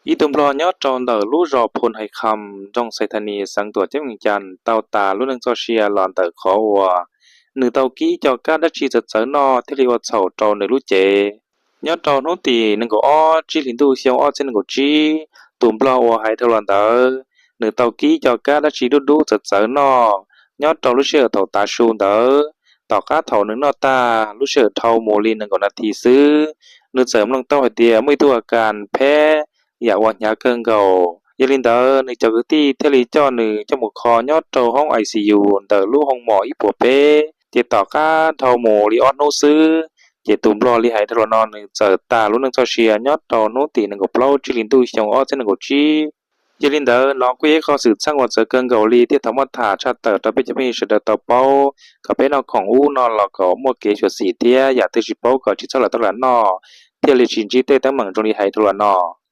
Ib tug nplog nyob rau ntawm lub zos Phoo Hais Kham, nroog Xais Thas Nis, xeev Tuam Ceeb Vees Cas tau tas lub neej txoj sia los ntawm qhov uas nws tau kib cov kab dab tsi txawv txawv noj thiaj li ua txhaum rau nws lub cev. Nyob rau hnub tim nees nkaum ob tsib hlis ntuj xyoo ob txhiab nees nkaum tsib, tus nplog uas hais dhau los ntawd, nws tau kib cov kab dab tsi dub dub txawv txawv noj. Nyob rau lub sij hawm thaum tav su ntawd, tom qab thaum nws noj tag lub sij hawm dhau mus li nees nkaum nas this xwb, nws txawm mloog tau hais tias muaj ib tug a kas pheb yam uas hnyav kawg nkaus. Yog li ntawd, nws cov kwv tij thiaj li coj nws coj mus kho nyob rau hoob I C U ntawm lub hoo mom ib puas peb. Ces tom qab dhau mus li ob hnub xwb, ces tus nplog li hais dhau los no nws txawm tas lub neej txoj sia nyob rau hnub tim nees nkaum plaub tsib hlis ntuj xyoo ob txhiab nees nkaum tsib. Yog li ntawd, no kuj yog ib qho xwm txheej uas txawv kawg nkaus li thiab thaum muab tham tshaj tawm rau peb cov phooj ywg sawv daws tau paub kom peb noj khoom ub no los kom muaj kev xyuam xim thiab yam twg tsis paub kom tsis txhob lam tau lam noj, thiaj li tsis ntsib tej teeb meem zoo li hais dhau los no.